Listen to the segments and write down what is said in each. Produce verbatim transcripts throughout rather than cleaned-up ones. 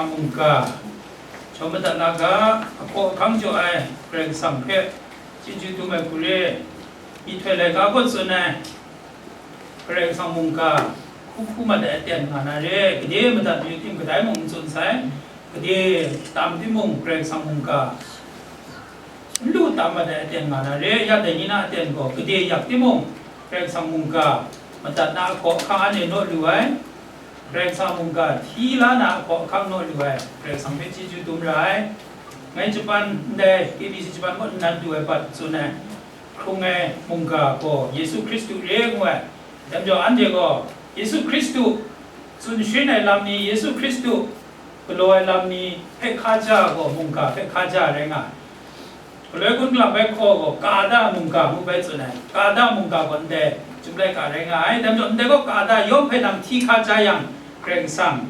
Mungga, jaw madat na ga, ahkaw ahkang jaw ai Karai Kasang hpe chyeju dum ai hku re. Myihtoi laika gaw tsun ai, Karai Kasang mungga hku hku mat ai aten nga na re, gade madat mayu tim kadai mung n tsun sai, gade tam timung Karai Kasang mungga n lu tam mat ai aten nga na re, ya dai ni na aten gaw gade yak timung, Karai Kasang mungga madat na ahkaw ahkang anhte naw lu ai, Karai Kasang mungga hti la na ahkaw ahkang naw lu ai, Karai Kasang hpe chyeju dum ra ai. Ngai Japan ndai K B C Japan kaw nnan du ai bat tsun ai, hkrung ai mungga gaw Yesu Hkristu re ngu ai. Dai majaw anhte gaw Yesu Hkristu tsun sharin ai lam ni, Yesu Hkristu galaw ai lam ni hpe hkaja gaw mungga hpe hkaja rai nga ai. Galoi gun galam bai hkaw gaw Kada mungga ngu bai tsun ai. Kada mungga gaw ndai Chyum laika rai nga ai. Dai majaw ndai gaw Kada yawng hpe nang hti hkaja yang, Karai Kasang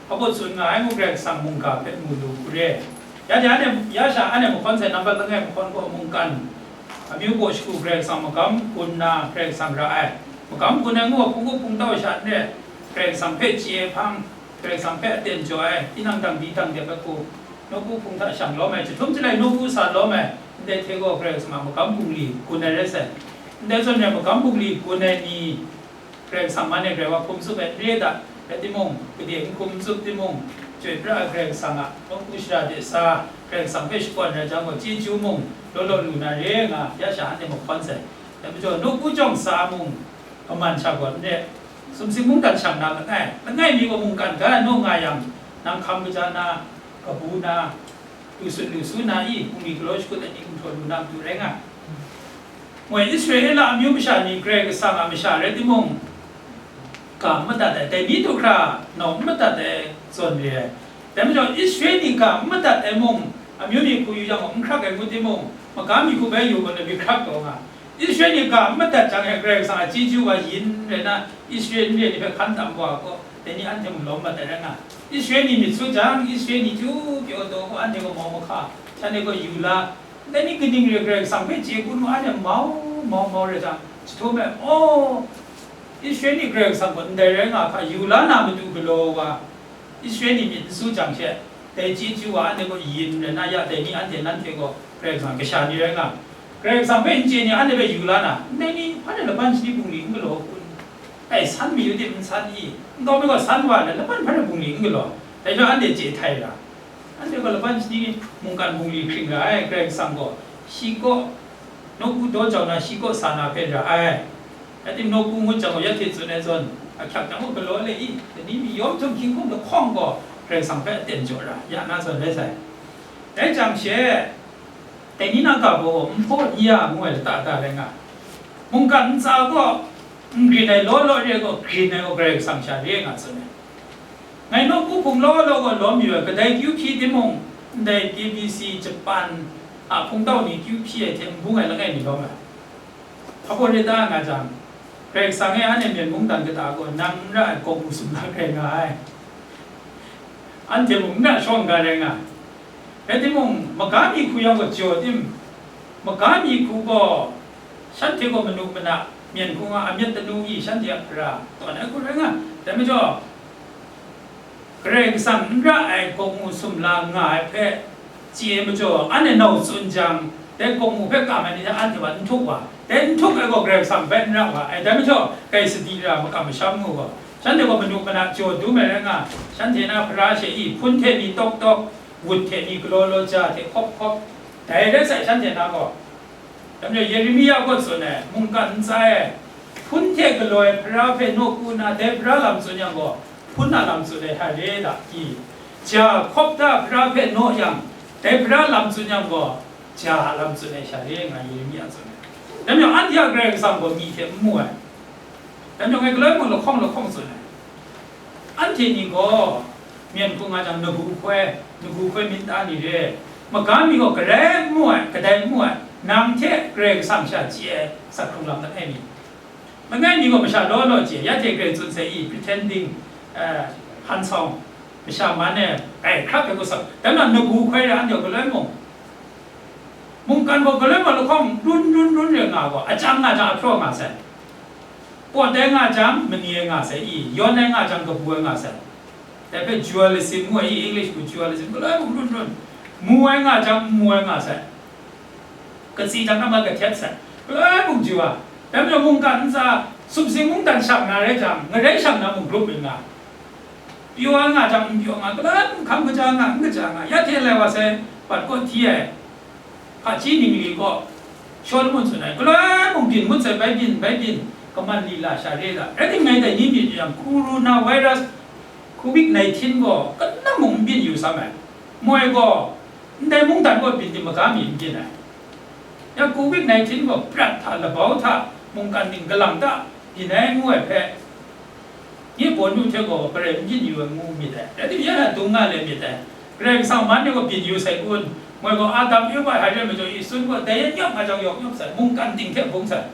hpa baw tsun nga ai ngu, Karai Kasang mungga hpe mu lu hku re. Ya de, anhte, ya sha anhte mahkawn sai nambat langai mahkawn gaw mungkan amyu baw shagu Karai Kasang magam gun na Karai Kasang ra ai. Magam gun ai ngu, hpung up hpung tau sha n re, Karai Kasang hpe chye ai hpang, Karai Kasang hpe aten jaw ai, tinang dang di dang de ai hku, nawku hpung hta shang lawm ai, chyahtum chyalai nawku sa lawm ai, ndai hte gaw Karai Kasang a magam bungli gun ai rai sai. Ndai zawn re, magam bungli gun ai ni, Karai Kasang man e grai wa hkum tsup ai n re ai ta, rai timung, gade n hkum tsup timung, chyoi pra ai Karai Kasang a nawku shara de sa, Karai Kasang hpe shakawn rai jang gaw, chyeju mung law law lu na re nga, ya sha anhte mahkawn sai. Dai majaw, nawku jawng sa mung, kaman sha gaw n re, sumsing mungdan shang na langai, langai mi gaw mungkan ga naw nga yang, nang hkam kaja na, kabu na, lu sun lu su na i, hpung mi galaw shakut ai ni gumhpraw lu na matu rai nga. Moi Israela amyu masha ni Karai Kasang a masha rai timung, ga n madat ai, dai ni du hkra nau n madat ai zawn re ai. Dai majaw, Israel ni ga n madat ai mung, amyu ni hku yu yang gaw, n hkrak ai ngu timung, maga mi hku bai yu gaw, na myit hkrak taw nga. Israel ni ga n madat jang e, Karai Kasang a chyeju wa yin rai na, Israel n re ni hpe hkan tam wa gaw, dai ni anhte mung lawm mat ai rai nga. Israel ni myit su jang, Israel ni chyu pyaw taw gaw, anhte gaw mau mahka, shanhte gaw yu la, dai ni kaning re Karai Kasang hpe chye hkun mu, anhte mau, mau, mau rai jang, jahtum e, aw, Israel ni Karai Kasang gaw ndai rai nga hka, yu la na matu galaw wa, Israel ni myit n su jang she, dai chyeju wa anhte gaw yin rai na, ya dai ni anhte nanhte gaw Karai Kasang kasha ni rai nga, Karai Kasang hpe n chye ni anhte hpe yu la na, ndai ni hpa rai laban shani bungli n galaw hkun, ai san mayu tim n san i, nkau mi gaw san wa ai, laban hpa rai bungli n galaw, dai hpang anhte chye htai ra. Anhte gaw laban shani mungkan bungli hkring ra ai, Karai Kasang gaw shi kaw, nawku daw jau na shi kaw sa na hpe ra ai. Rai timung, nawku ngut jang gaw, ya hte tsun ai zawn, ahkyak jang gaw galaw le i, dai ni mi yawm htum hkying hkum lahkawng gaw Karai Kasang hpe aten jaw ra ya na zawn rai sai. Dai jang she, dai ni na ga baw gaw n hpaw n ya ngu ai lata da rai nga, mungkan ntsa gaw n grin ai law law re gaw, grin ai gaw Karai Kasang sha re nga tsun ai. Ngai nawku hpung law law gaw lawm yu ai, kadai kyu hpyi timung, ndai K B C Japan a hpungtau ni kyu hpyi ai hte n bung ai langai mi lawm ai. Hpa baw re ta nga jang, Karai Kasang e anhte Myen mungdan kata gaw nang n ra ai, gaw mu sumla hkrai nga ai. Anhte mung n ra shawng ga rai nga ai. Rai timung, maga mi hku yang gaw jaw tim, maga mi hku gaw shanhte gaw manu mana, Myen hku nga a myit tanu i shanhte a hpara tawn ai hku rai nga. Dai majaw, Karai Kasang n ra ai gaw mu sumla nga ai hpe chye majaw, anhte nau tsun jang, dai gaw mu hpe kam ai ni hte anhte wa n htuk wa, dai n htuk ai gaw Karai Kasang bai n ra wa ai. Dai majaw, kai sadi ra makam masham ngu gaw, shanhte gaw manu mana jaw dum ai rai nga, shanhte na hpara she i, hpun hte mi tawk tawk, wut hte mi galaw law ja hte hkawp hkawp, dai rai sai shanhte na gaw. Dai majaw Yeremia gaw tsun ai, mungkan ntsa e, hpun hte galaw ai hpara hpe nawku nna dai hpara lam tsun yang gaw, hpun a lam tsun ai sha re da i? Ja hkawp da hpara hpe naw yang, dai hpara lam tsun yang gaw, ja a lam tsun ai sha re nga Yeremia tsun ai. Dai majaw anhte a Karai Kasang gaw myi hte n mu ai. Dai majaw ngai galoi mung lahkawng lahkawng tsun ai. Anhte ni gaw, Myen hku nga jang, nagu hkoi, nagu hkoi myit ta ni re, maga mi gaw garai n mu ai, kadai n mu ai, nang hte Karai Kasang sha chye ai asak hkrung lam langai mi. Langai mi gaw masha law law chye, ya hte Karai tsun sai i, pretending, eh, han sawng, masha man e, ai hkrak ai hku sawng, dai majaw nagu hkoi re anhte gaw galoi mung, mungkan gaw galoi mung lahkawng run run run re nga gaw, achang nga jang ahpraw nga sai. Pawt ai nga jang, mani ai nga sai i, yawn ai nga jang, kabu ai nga sai. Dai hpe dualism ngu ai, English hku dualism, galoi mung run run, mu ai nga jang, n mu ai nga sai, katsi jang nama kahtet sai, galoi mung du ai. Dai majaw mungkan ntsa, sumsing mungdan shang na rai jang, ngarai shang na mung grup yu nga, pyaw ai nga jang, n pyaw nga, galoi mung hkam kaja nga, n kaja nga, ya hte lai wa sai, bat kaw hti ai. Hpaji ningli gaw Shawlumon tsun ai, galoi mung byin ngut sai, bai byin, bai byin, kaman lila sha re ai. Rai timung, ngai dai ni myit yang, corona virus, covid nineteen gaw kanang mung n byin yu sam ai. Moi gaw, ndai mungdan gaw byin tim maga mi n byin ai. Ya covid nineteen gaw prat hta, labau hta, mungkan ning galang hta, byin ai ngu ai hpe, nye pawn nu hte gaw garai n byin yu ai ngu myit dai. Rai timung, ya na dung nga le myit dai. Karai Kasang man e gaw byin yu sai kun, moi gaw Adam, Ewa hkrai majaw i sun gaw, dai yan yawp nga jang yawk yawp sai, mungkan ting hte bung sai.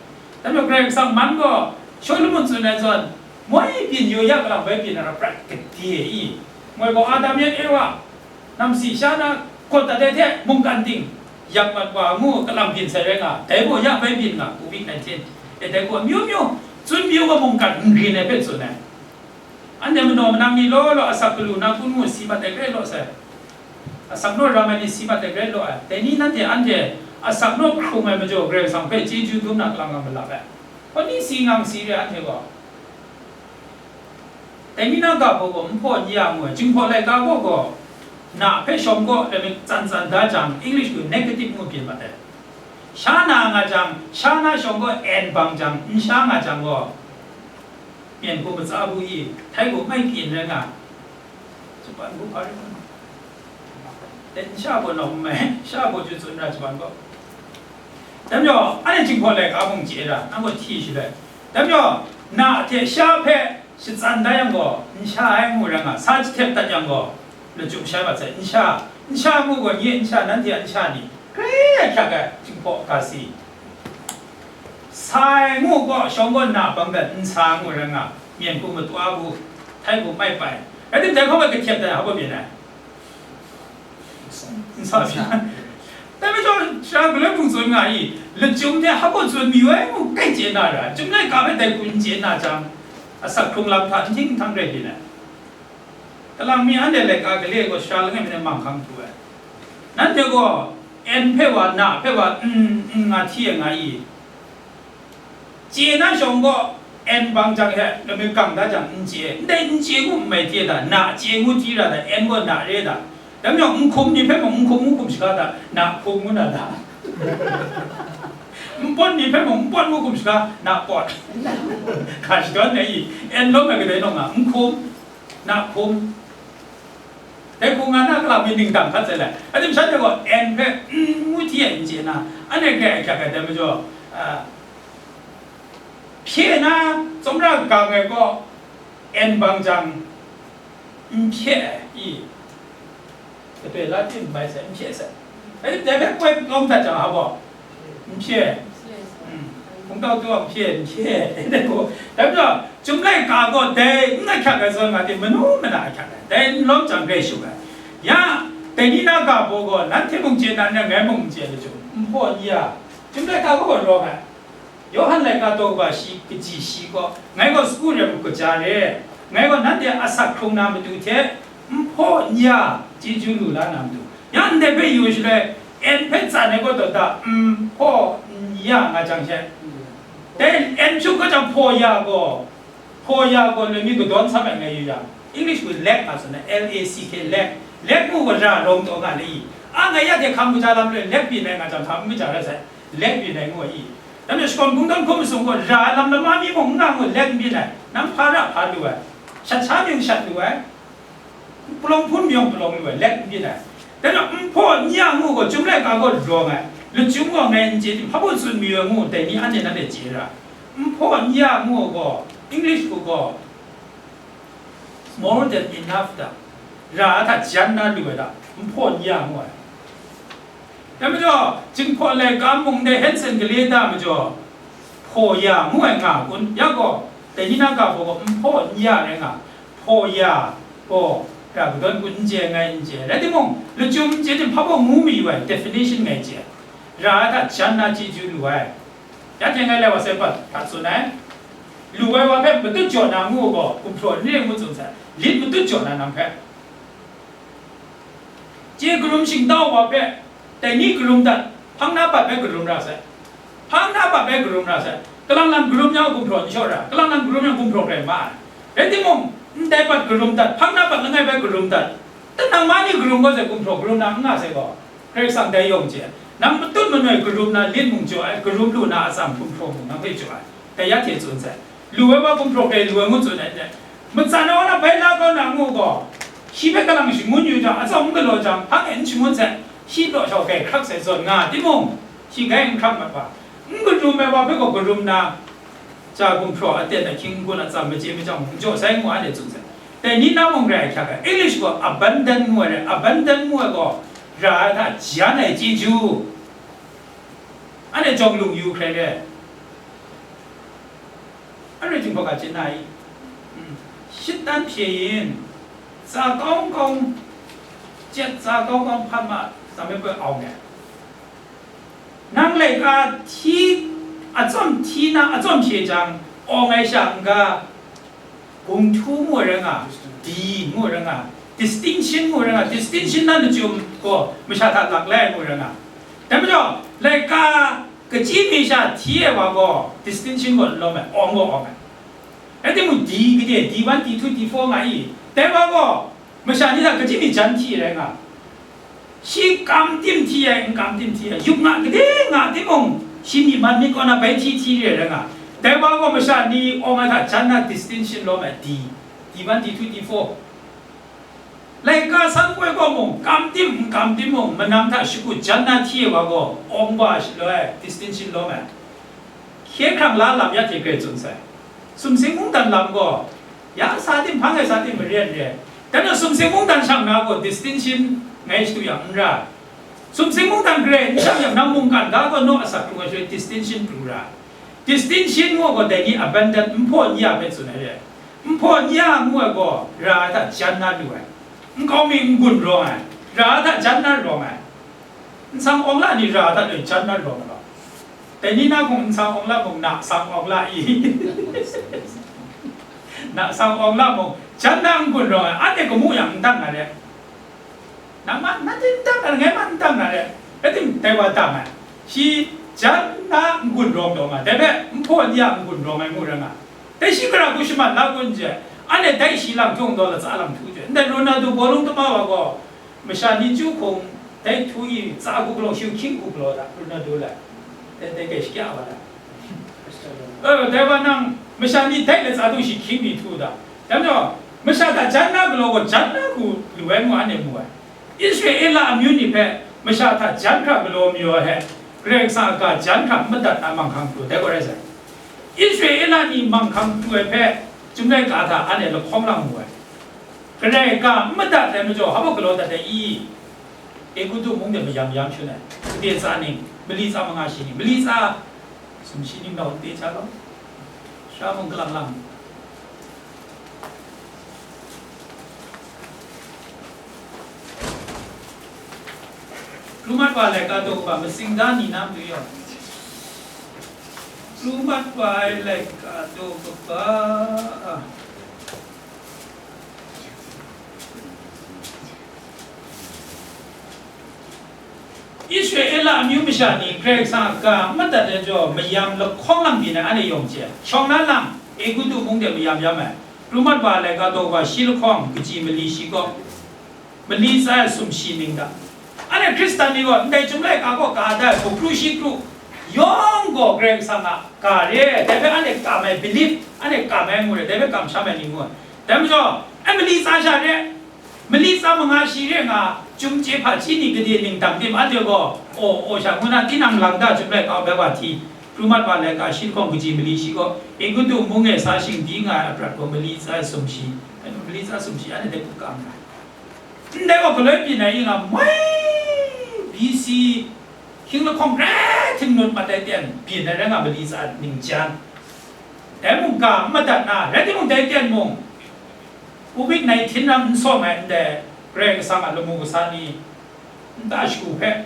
Dai majaw Karai Kasang man gaw, Shawlumon tsun ai zawn, moi byin yu ya galang bai byin ai prat gade i, moi gaw Adam yan Ewa, namsi sha na, gawt dat ai hte mungkan ting yak mat wa ngu, kalang byin sai rai nga, dai gaw ya bai byin nga, covid nineteen. E, dai gaw amyu myu, tsun myu gaw mungkan n rin ai hpe tsun ai. Anhte manaw manang ni law law, asak galu na kun ngu si mat ai grai law sai. Asak naw ram ai ni si mat ai grai law ai. Dai ni nanhte, anhte asak naw hkrung ai majaw, Karai Kasang hpe chyeju dum na kalang nga malap ai. Hkaw ni si ngang si re anhte gaw. Dai ni na ga baw gaw nhpaw n ya ngu ai, Jinghpaw laika gaw gaw, na hpe shawng gaw lamik tsan tsan da jang, English gaw negative ngu byin mat ai. Sha na nga jang, sha na shawng gaw n bang jang, n sha nga jang gaw, myen hku matsa bu i, htai gaw mai pyin rai nga. Japan hku hpa rai nga. Dai n sha gaw nawng n mai, sha gaw ju tsun ra Japan gaw. Dai majaw, anhte Jinghpaw laika mung chye ra, nang gaw hti shaloi. Dai majaw, na hte sha hpe shatsan da yang gaw, n sha ai ngu rai nga, sa jahtep dat yang gaw, lachyum shai mat sai, n sha, n sha ngu gaw, nye n sha, nanhte a n sha ni, grai ahkyak ai, Jinghpaw ga si. Sa ai ngu gaw, shawng gaw na bang dat, n sa ngu rai nga, myen hku matwa bu, htai hku mai pai. Rai timung, dai hpang e kahtep dat ai, hpa baw byin ai? N sa byin. Dai majaw, sara galoi mung tsun nga i, lachyum hte hpa baw tsun mayu ai ngu, grai chye na ra, Chyum laika hpe dai hku n chye na jang, asak hkrung lam hta n hting n htang rai byin ai. Kalang mi anhte laika gale gaw sara langai mi hte manghkang htu ai. Nanhte gaw, n hpe wa, na hpe wa, n, n nga hti ai nga i? Chye na shawng gaw, n bang jang hte, lamik gang da jang, n chye, ndai n chye ngu n mai hti ai ta, na chye ngu hti ra ta, n gaw na re ta. Dai majaw, n hkum ni hpe mung n hkum ngu hkum shaga ta, na hkum ngu na ta. N pawt ni hpe mung n pawt ngu hkum shaga, na pawt. Ga shadawn ai i, n lawm ai kadai naw nga, n hkum, na hkum. Dai hku nga na, kalang mi ning dang hkat sai lai. Adim shanhte gaw n hpe n ngu hti ai n chye na, anhte grai ahkyak ai dai majaw, a, hpye na, tsawmra gang ai gaw n bang jang, n hpye ai i, Sape la tim bai sai, n hpye sai. Dai, dai hpe poi lawm dat jang, a gaw, n hpye. Hpung tau tu a hpye, n hpye. Dai gaw, dai majaw, Chyum laika gaw dai n ahkyak ai zawn nga tim, manu mana ahkyak ai. Dai n lawm jang grai shut ai. Ya, dai ni na ga baw gaw, nanhte mung chye na, ngai mung n chye ai lachyum, nhpaw n ya, Chyum laika gaw rawng ai. Yawhan laika daw kaba shi kaji shi gaw, ngai gaw sagu rem u kaja re, ngai gaw nanhte asak hkrung na matu hte, nhpaw n ya chyeju lu la na matu, ya ndai hpe yu shaloi, n hpe tsan ai gaw taw da, nhpaw n ya nga jang she, dai n hpyu kau jang hpaw ya gaw, hpaw ya gaw loi mi kadawn sa ai ngai yu yang, English gaw lack nga tsun ai, L A C K, lack, lack ngu gaw ra rawng taw nga le i, a ngai ya hte hkam kaja lam loi lack byin ai nga jang hkam n kaja rai sai. Lek byin ai ngu ai i? Dai majaw shakawn kungdawn hkum masum gaw ra ai lam lama mi mung n nga ngu lek n byin ai, nang hpa ra hpa lu ai, shat sha mying shat lu ai, palawng hpun myawng palawng lu ai, lek n byin ai. Dai majaw nhpaw n ya ngu gaw, Chyum laika gaw rawng ai, lachyum gaw ngai n chye tim, hpa baw tsun mayu ai ngu, dai ni anhte nanhte chye ra. Nhpaw n ya ngu gaw, English hku gaw, more than enough da, ra ai hta jan na lu ai hta, nhpaw n ya ngu ai. Dai majaw, Jinghpaw laika mung dai Hanson gale da majaw, hpaw ya ngu ai nga kun, ya gaw, dai ni na ga hpaw gaw nhpaw n ya rai nga, hpaw ya gaw, ra kadawn kun n chye ai, ngai n chye ai. Rai timung, lachyum n chye tim, hpa baw ngu mayu ai, definition ngai chye ai. Ra ai hta jan na chyeju lu ai. Ya hte ngai lai wa sai, hpa hta tsun ai. Lu ai wa hpe matut jaw na ngu gaw, gumhpraw n re ngu tsun sai, lit matut jaw na nang hpe. Chye karum shingtau wa hpe, dai ni karum dat, hpang na bat bai karum ra sai. Hpang na bat bai karum ra sai. Kalang lang karum yang gumhpraw n shawt ra, kalang lang karum yang gumhpraw rai ma ai. Rai timung, ndai bat karum dat, hpang na bat langai bai karum dat, tinang ma ni karum gaw sai, gumhpraw karum na n nga sai gaw, Karai Kasang dai yawng chye ai. Nang matut manoi karum na lit mung jaw ai, karum lu na atsam gumhpraw mung nang hpe jaw ai. Dai ya hte tsun sai. Lu ai wa gumhpraw gai lu ai ngu tsun ai hte, matsan ai wa na bai la kau na ngu gaw, shi hpe kalang shangun yu jang, atsawm n galaw jang, hpang e n shangun sai, shi law shau gai hkrak sai zawn nga timung, shi gai n hkrak mat wa, n karum ai wa hpe gaw karum na, ja gumhpraw aten ahkying n-gun atsam machye machyang mung n jaw sai ngu anhte tsun sai. Dai ni na mung rai ahkyak ai, English gaw abundant ngu ai rai, abundant ngu ai gaw ra ai hta jan ai chyeju, anhte jawng lung yu hkrai re. Anhte Jinghpaw ga chye na i? Hmm. Shit dan hpye yin, tsa kawng kawng, chyet tsa kawng kawng hpa ma, tsa me poi awng e. Nang laika hti, atsawm hti na, atsawm hpye jang, awng ai sha n-ga, gung htu ngu ai rai nga, di ngu ai rai nga, distinction ngu ai rai nga, distinction na lachyum gaw masha hta lak lai ngu ai rai nga. Dai majaw, laika kachyi mi sha hti ai wa gaw, distinction gaw n lawm ai, awng gaw awng ai. Rai timung, di gade, di one, di two, di four nga i, dai wa gaw, masha ni hta kachyi mi jan hti ai rai nga. Shi kam tim hti ai, n kam tim hti ai, yup nga gade nga timung, shi myi man myit kaw na bai hti hti re ai rai nga. Dai wa gaw masha ni awng ai hta jan na distinction lawm ai, di, di one, di two, di four. Laika san poi gaw mung, kam tim n kam tim mung, manam hta shakut jan na hti ai wa gaw, awng wa shaloi, distinction lawm ai. Hkye hkrang la lam ya hte grai tsun sai. Sumsing mungdan lam gaw, ya sa tim, hpang ai sa tim maren re. Dan sumsing mungdan shang na gaw, distinction ngai shadu yang n ra. Sumsing mungdan grai n shang yang, nang mungkan ga gaw naw asak pru ai shaloi, distinction pru ra. Distinction ngu ai gaw, dai ni abundant, nhpaw n ya hpe tsun ai re. Nhpaw n ya ngu ai gaw, ra ai hta jan na lu ai. Nkau mi n-gun rawng ai, ra ai hta jan na rawng ai. Nsang awng la ni ra ai hta loi jan na rawng ai gaw. Dai ni na hkung nsang awng la mung, na sang awng la i? Na sang awng la mung, jan na n-gun rawng ai, anhte gamu yang n dang na re. Nang ma, na tin dang na, ngai ma n dang na re. Rai tim, dai wa dang ai. Shi jan na n-gun rawng taw nga, dai hpe nhpaw n ya n-gun rawng ai ngu rai nga. Dai shi gara hku shaman la kun je, anhte dai shi lang htung taw latsa lang htu je. Ndai Ronaldo bawlung tama wa gaw, masha ni chyu hkung, dai htu i tsa hku galaw, shi hkying hku galaw da, Ronaldo lai. Dai, dai kai shakya wa da. Eh, dai wa nang, masha ni dai latsa htung shi hkying mi htu da. Dai majaw, masha hta jan na galaw gaw, jan na hku lu ai ngu anhte mu ai. Israela amyu ni hpe masha hta jan hkra galaw mayu ai hte, Karai Kasang a ga jan hkra n madat na manghkang pru, dai gaw rai sai. Israela ni manghkang pru ai hpe, Chyum laika hta anhte lahkawng lang mu ai. Karai ga n madat ai majaw, hpa galaw dat ai i? Egutu mung de mayam yam shangun ai, gade tsa ning, mali tsa manga shi ning, mali tsa sumshi ning nau n chye ai law, sha mung kalang lang. Pru mat wa ai laika daw kaba masing da ni na matu yaw. Pru mat wa ai laika daw kaba, a. Israela amyu masha ni Karai Kasang a ga madat ai jaw, mayam lahkawng lang byin ai, anhte yawng chye ai. Shawng na lang, Egutu mung de mayam yam ai. Pru mat wa ai laika daw kaba shi lahkawng, kaji mali shi kaw, mali tsa ai sumshi ning hta. Anhte Hkristan ni gaw, ndai Chyum laika kaw ka da ai, hkru shi hkru yawng gaw Karai Kasang a ga re ai, dai hpe anhte kam ai belief, anhte kam ai ngu re, dai hpe kamsham ai ni ngu ai. Dai majaw, e mali tsa sha re, mali tsa manga shi re nga, Chyum chye hpaji ni gade ning dang tim anhte gaw, aw, aw sha ngu na, tinang lang da Chyum laika bai wa hti, Pru mat wa ai laika shi lahkawng, kaji mali shi kaw, Egutu mung e sa shingdi nga ai aprat gaw mali tsa sumshi, mali tsa sumshi anhte dai hku kam ai. Ndai gaw galoi byin ai i nga moi, B C hkying lahkawng grai htingnu mat ai ten byin ai rai nga, mali tsa ningjan. Dai mung ga n madat na, rai timung dai ten mung, covid nineteen ram n sawm ai ndai Karai Kasang a lamu kasa ni nta shagu hpe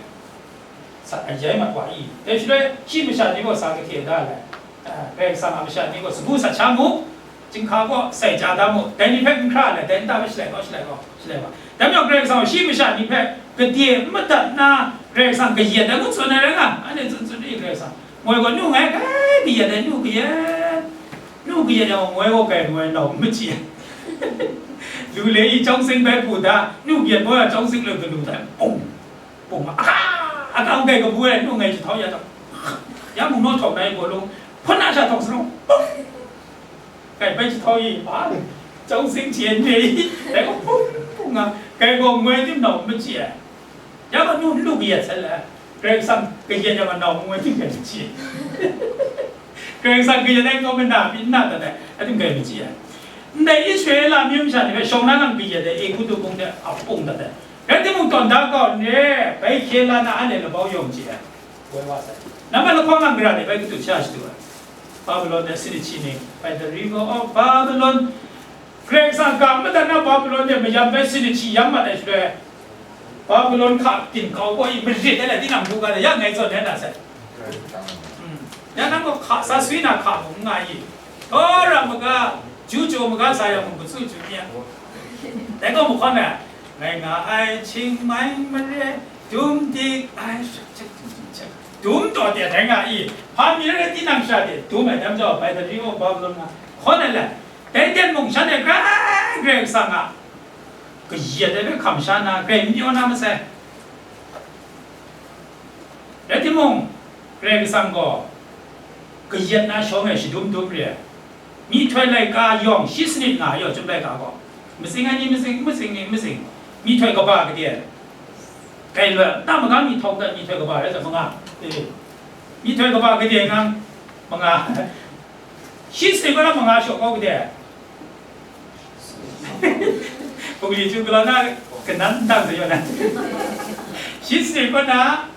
sat ayai mat wa i? Dai shaloi shi masha ni gaw sa kahte da ai. Karai Kasang a masha ni gaw sagu sat sha mu, chyinghka gaw sai chya da mu, dai ni hpe n hkra ai, dai nta hpe shalai kau, shalai kau, shalai kau. Dai majaw Karai Kasang gaw shi masha ni hpe gade n madat nna, Karai Kasang kayat ai ngu tsun ai rai nga, anhte tsun tsun ri Karai Kasang. Moi gaw nu ngai kai kayat ai, nu kayat, nu kayat yang gaw moi gaw kai moi nau n machyi ai. Lu le i chyawng sing bai bu da, nu kayat moi a chyawng sing loi kanu da, pung, pung, aka, aka kai kabu ai, nu ngai jahtau ya ta. Ya mung naw htawk na i gaw lung, hpun na sha htawk sarung, pung. Kai bai jahtau i, a, chyawng sing chyen re i, dai gaw pung, pung nga, kai gaw moi tim nau n machyi ai. Ya gaw nu n lu kayat sai le, Karai Kasang kayat yang gaw nau n moi tim kai machyi. Karai Kasang kayat ai gaw mana pyi n na dat ai, ating kai machyi ai. Ndai Israela amyu masha ni hpe shawng na lam kayat ai, Egutu hpung de a pung dat ai. Rai timung, tawn da kau n re, bai hkye la na, anhte labau yawng chye ai. Woi wa sai. Nambat lahkawng a gara de bai katu sha shadu ai. Babulon de sin ahkyi ni, by the river of Babylon. Karai Kasang ga madat na Babulon de mayam bai sin ahkyi yam mat ai shaloi, Babulon hka byin kau gaw i marit ai le, tinang du ga de, ya ngai zawn ai na sai. Hmm. Ya nang gaw hka sa swi na hka mung n nga i. Tora maga, ju jaw maga sa yang mung, katsu ju ni a. Dai gaw mahkawn ai, ngai nga ai Chiang Mai mare, dum dik ai shak chak dum dik chak. Dum taw de dai nga i, hpa mi rai tinang sha de dum ai dam jau, bai da ri o Babulon nga. Hkawn ai le, dai ten mung shanhte grai Karai Kasang a kayat ai hpe hkam sha na, grai n pyaw na masai. Rai timung, Karai Kasang gaw kayat na shawng e shadum dum re ai. Myihtoi laika yawng shi sanit nga yaw, Chyum laika gaw. Matsing ai ni matsing, matsing ni matsing. Myihtoi kaba gade. Kai loi, nta maga myihtoi kaba rai zawn manga. Eh. Myihtoi kaba gade ngang manga. Shi sanit kaw na manga shaw kau gade. Bungli chyu galaw na kanan ndang sa yaw na. Shi sanit kaw na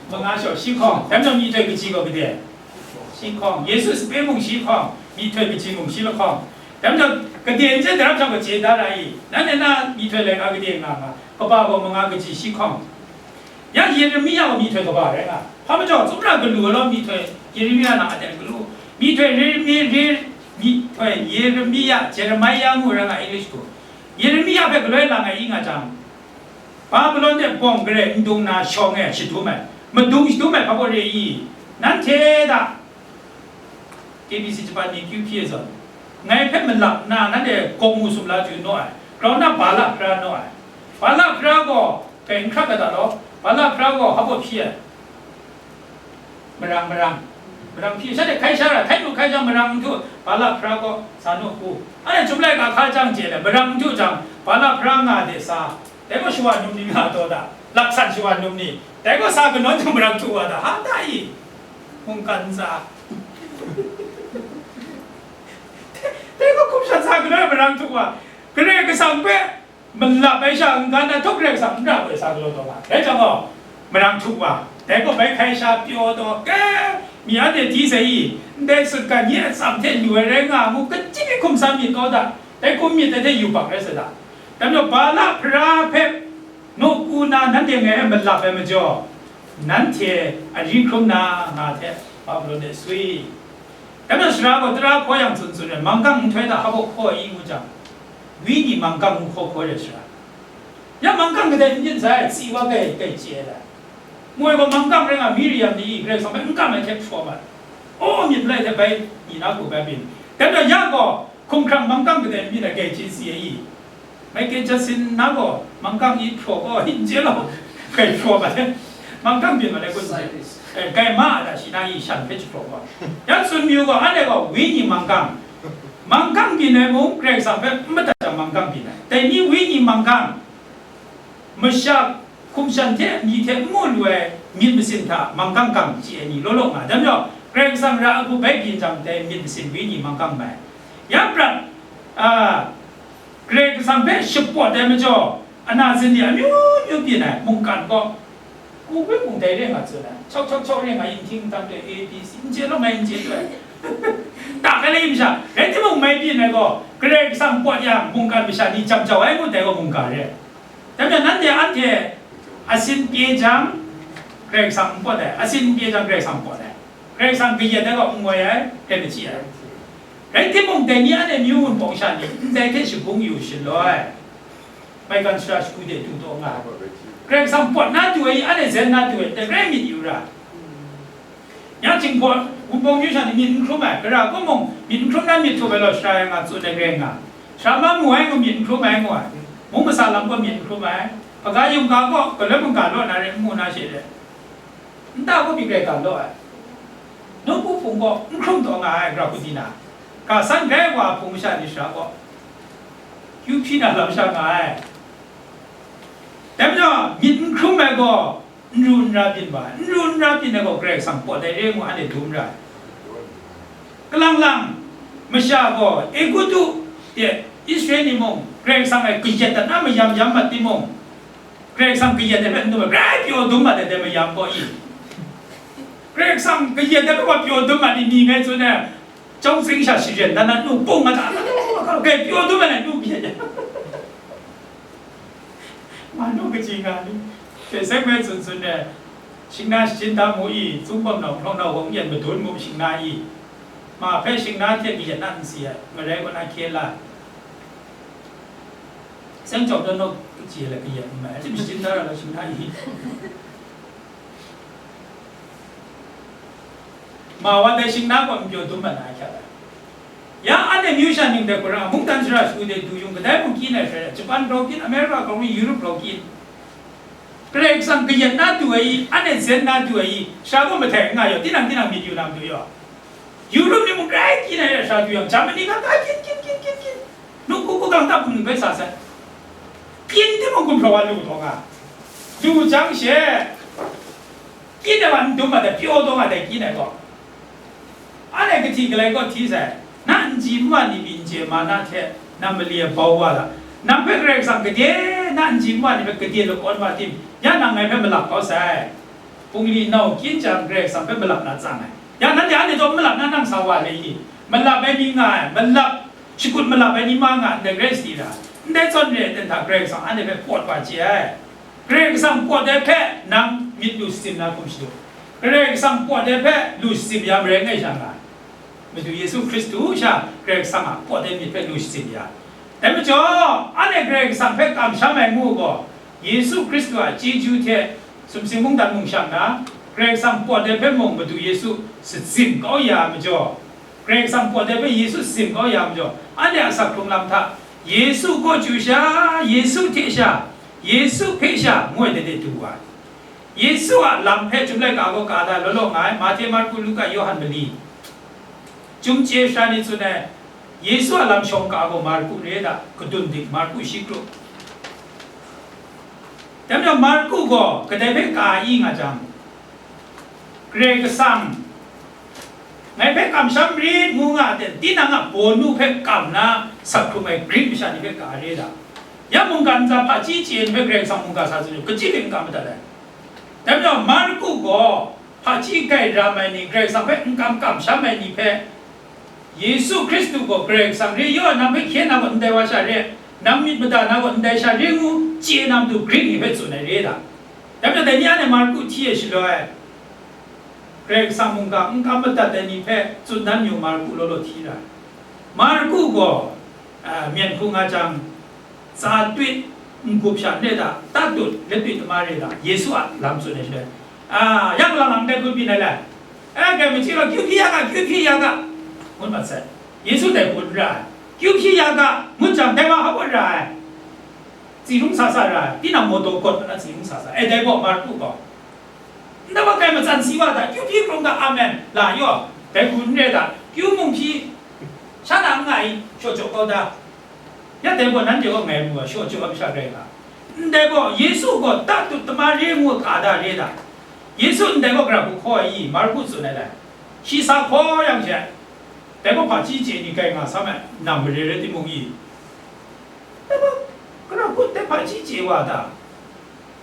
manga shaw shi hkawng, dai majaw myihtoi kaji gaw gade. Shi hkawng, Yesu sape mung shi hkawng, myihtoi kaji mung shi lahkawng. Dai majaw gade n chye daram shang gaw chye da ra i, nanhte na myihtoi laika gade nga nga, kaba gaw manga kaji shi hkawng. Ya Yeremia gaw myihtoi kaba rai nga. Hpa majaw, tsawmra galu galaw myihtoi Yeremia na aten galu. Myihtoi Yeremia, Yer-, myihtoi Yeremia, Jeremiah ngu rai nga English hku. Yeremia hpe galoi lang ai i nga jang, Babulon de bawng gare n dung na shawng e shadum ai, madung shadum ai hpa baw re i? Nanhte da, K B C Japan ni kyu hpyi ai zawn, ngai hpe malap nna nanhte gaw mu sumla chyu naw ai, grau na Balak hpara naw ai. Balak hpara gaw kai n hkrat ai ta law, Balak hpara gaw hpa baw hpyi ai. Marang, marang, marang hpyi, shanhte hkai sha ra, hkai nu hkai jang marang n htu, Balak hpara gaw sa nu hku. Anhte Chyum laika hka jang chye le, marang n htu jang, Balak hpara nga de sa, dai gaw shawa num ni nga taw da, laksan shawa num ni, dai gaw sa kanawn jang marang htu wa da, ha ta i? Mungkan ntsa. Dai gaw hkum shan sa kanawn marang htu wa, Karai Kasang hpe malap ai sha n-ga na htuk Karai Kasang n ra ai sa galaw taw nga. Dai jang gaw, marang htuk wa, dai gaw bai hkai sha pyaw taw, ke, mi anhte di sai i, ndai sutgan nye atsam hte lu ai rai nga mu, kaji hkum sa myit kau da, dai hkum myit ai hte yubak rai sa da. Dai majaw Balak hpara hpe nawku na nanhte ngai e malap ai majaw, nanhte ari hkrum na nga hte Babulon de swi. Dai majaw sara gaw tara hkaw yang tsun tsun ai, manggang nhtoi hta hpa baw hkaw i ngu jang, wenyi manggang ngu hkaw hkaw re sara. Ya manggang kadai n myit sai, tsi wa kai, kai chye ai. Moi gaw manggang rai nga, Miriam ni Karai Kasang hpe n kam ai hte hpraw mat. Aw, myit malai hte bai, ni na hku bai byin. Dai majaw ya gaw, hkumhkrang manggang kadai n myit ai, kai chye si ai i? Michael Jackson na gaw manggang i hpraw gaw, n chye law, kai hpraw mat ai. Manggang byin mat ai kun, eh, kai ma a ta shi na i shan hpe jahpraw gaw. Ya tsun mayu gaw, anhte gaw wenyi manggang, manggang byin ai mung, Karai Kasang hpe n madat jang manggang byin ai. Dai ni wenyi manggang, masha hkum shan hte, myi hte n mu lu ai myit masin hta manggang gang chye ai ni law law nga. Dai majaw, Karai Kasang ra ai hku bai byin jang, dai myit masin wenyi manggang mai. Ya prat, a, Karai Kasang hpe shapawt ai majaw, ana zin ni amyu myu byin ai mungkan gaw, ku hpe mung dai re nga tsun ai, chau chau chau re nga, yin hting dang doi, A B C, n chye law ngai n chye doi. Ta kai lai masha, rai timung mai byin ai gaw, Karai Kasang pawt yang, mungkan masha ni jam jau ai ngut ai gaw mungga re. Dai majaw nanhte anhte asin pye jang, Karai Kasang n pawt ai, asin n pye jang, Karai Kasang pawt ai. Karai Kasang kayat ai gaw n ngoi ai, hpe machyi ai. Rai timung, dai ni anhte myu wunpawng sha ni ndai hte shagung yu shaloi, maigan shara shagu de du taw nga ai. Karai Kasang pawt na du ai, anhte zen na du ai, dai rai myit yu ra. Yang Jinghpaw wunpawng myu sha ni myit n hkrum ai, Kara kaw mung myit n hkrum na myit htup ai law, shara yang a tsun ai grai nga. Shara ma mu ai ngu myit n hkrum ai ngu ai. Mung masa lam gaw myit n hkrum ai. Hpaga yum ga gaw galoi mungga law na re, n mu na she re. Nta gaw myit grai ga law ai. Nawku hpung gaw n hkrum taw nga ai, gara hku di na. Ga san grai wa hpung masha ni shara gaw kyu hpyi na lam sha nga ai. Dai majaw, myit n hkrum ai gaw, n ru n ra byin wa ai. N ru n ra byin ai gaw, Karai Kasang pawt ai re ngu anhte dum ra ai. Kalang lang, masha gaw Egutu de Israel ni mung, Karai Kasang e kayat dat na mayam yam mat timung, Karai Kasang kayat ai hpe n dum ai, grai pyaw dum mat ai dai mayam gaw i? Karai Kasang kayat ai hpe wa pyaw dum mat ni, ni ngai tsun ai, Chyawm tsing sha sharen dan na nu pung a ta, grai pyaw dum ai nu byin. Ma nu kaji nga ni, hte seng me tsun tsun de, shingna shachin da mu i, zungbawm nau hpraw nau hkawng yan madun mu shingna i, ma hpe shingna hte kayan na n si ai, marai kaw na hkye la ai. Seng chyawm dan nau kaji la kayan n mai, shim shachin da ra la shingna i. Ma wa dai shingna gaw n pyaw dum mat na hkya ai. Ya anhte myu sha ning dai hku ra, mungdan shara shagu de du yung, kadai mung kyin ai hkrai, Japan grau kyin, America grau kyin, Europe grau kyin. Karai Kasang kayat na du ai i, anhte zen na du ai i, sha gaw mahtai n nga yaw, tinang tinang myit yu na matu yaw. Europe ni mung grai kyin ai sha du yang, Germany ga ga kyin, kyin, kyin, kyin, kyin. Nungku ku gang ta hpung bai sa sai. Kyin timung gumhpraw wa lu taw nga. Lu jang she, kyin ai wa n dum mat ai, pyaw taw nga dai kyin ai gaw. Anhte kahti galai kaw hti sai, na nji nwa ni pyi n chye ma na hte, na mali e bau wa la. Nang hpe Karai Kasang gade, na nji nwa ni hpe gade lakawn wa tim, ya nang ngai hpe malap kau sai. Bungli nau kyin jang Karai Kasang hpe malap na tsang ai. Ya nanhte anhte taw malap na nang sa wa le i? Malap ai ni nga ai, malap, shakut malap ai ni ma nga ndai Karai Kasang ra. Ndai zawn re ai ten hta Karai Kasang anhte hpe pawt wa chye ai. Karai Kasang pawt ai hpe nang myit lu shatsip na hkum shadu. Karai Kasang pawt ai hpe lu shatsip ya marai ngai sha nga ai. Madu Yesu Hkristu sha Karai Kasang a pawt ai myit hpe lu shatsip ya. Dai majaw, anhte Karai Kasang hpe kamsham ai ngu gaw, Yesu Hkristu a chyeju hte sumsing mungdan mung shang na, Karai Kasang pawt ai hpe mung Madu Yesu shazim kau ya ai majaw, Karai Kasang pawt ai hpe Yesu shazim kau ya ai majaw, anhte a sak hkrung lam hta, Yesu kaw chyu sha, Yesu hte sha, Yesu hpe sha, ngu ai de de du wa ai. Yesu a lam hpe Chyum laika gaw ka da law law nga ai, Mahte, Marku, Luka, Yawhan mali. Chyum chye sha ni tsun ai, Yesu a lam shawng ka gaw Marku re da, kadun dik Marku shi kru. Dai majaw Marku gaw kadai hpe ka i nga jang, Karai Kasang, ngai hpe kamsham rit ngu nga ten, tinang a bawnu hpe kam na sak hkrung ai Grik masha ni hpe ka re da. Ya mungga ntsa hpaji chye ni hpe Karai Kasang mungga sa tsun yu, kaji hpe n kam madat ai. Dai majaw Marku gaw hpaji grai ram ai ni, Karai Kasang hpe n kam kamsham ai ni hpe, Yesu Hkristu gaw Karai Kasang re, yaw, nang hpe hkye na gaw ndai wa sha re, nang myit mada na gaw ndai sha re ngu chye na matu Grik ni hpe tsun ai re da. Dai majaw dai ni anhte Marku hti ai shaloi, Karai Kasang mungga n kam madat ai ni hpe tsun dan yu Marku law law hti ra ai. Marku gaw, a, myen hku nga jang, tsa twit, n-gup sha n re da, tatut, latut tama re da, Yesu a lam tsun ai shaloi, a, yang lang lang dai hku byin ai le, e, grai machyi gaw, kyu hpyi ya ga, kyu hpyi ya ga, ngut mat sai. Yesu dai hku n ra ai. Kyu hpyi ya ga, ngut jang, dai wa hpa gaw ra ai. Tsi rung sa sa ra ai. Tinang mawtaw gawt mat na tsi rung sa sa ai. E, dai gaw Marku gaw, ndai wa grai matsan si wa da, kyu hpyi hkrum ga, amen, la yaw, dai hku n re da, kyu mung hpyi, sha na n nga i, shaw jaw kau da. Ya dai gaw nanhte gaw ngai mu ai, shaw jaw ai masha rai ga. Ndai gaw, Yesu gaw tatut tama re ngu ga da re da. Yesu ndai gaw gara hku hkaw ai i, Marku tsun ai lai. Shi sa hkaw yang she, dai gaw hpaji chye ni grai nga sa ai, nang mare rai timung i. Dai gaw, gara hku dai hpaji chye wa da.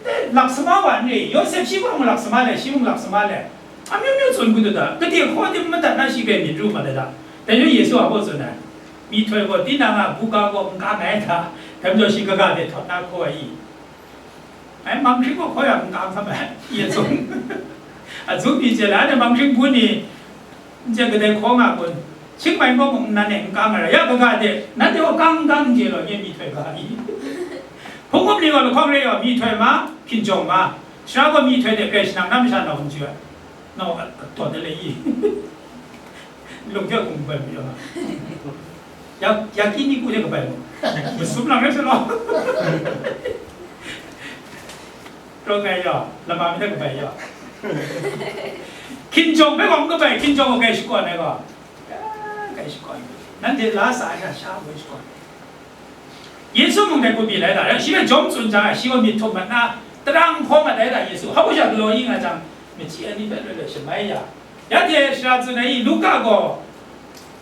Dai laksama wa n re, Yawsep shi gaw mung laksama le, shi mung laksama le, amyu myu tsun kau da, gade hkaw tim madat na shi hpe myit ru mat ai da. Dai hpe Yesu a hpaw tsun ai, myihtoi gaw tinang a buga gaw n kang ai da, dai majaw shi kaga de htawt na hkaw ai i? Ai, manghkring gaw hkaw yang n kang hkam ai, ye zung. A zung pyi chye la, anhte manghkring bun ni, N chye kadai hkaw nga kun, Chiang Mai mung nnan e n kang ai ra, ya kaga de, nanhte gaw kang n kang n chye law, nye myihtoi ga i? Hpung hkum ni gaw lahkawng re ai, myihtoi ma, hkinjawng ma, sara gaw myihtoi de, Karai Kasang na masha nau n chyu ai, nau a, a tawn de le i? Lung hte hkum bai mi yaw nga. Ya, ya ki ni ku de kabai mu. Masum lang rai sa law. Rawng ngai yaw, lama mi de kabai yaw. Hkinjawng hpe gaw n kabai, hkinjawng gaw kai shakawn ai gaw. Kai shakawn. Nanhte la sa ai sha, sha woi shakawn. Yesu mung dai hku byin ai da, shi hpe jawm tsun jang, shi gaw myit htum mat na, tara n hkaw mat ai da, Yesu. Hpa sha galaw yin nga jang, machyi ai ni hpe loi loi shamai ya. Ya de shara tsun ai i, Luka gaw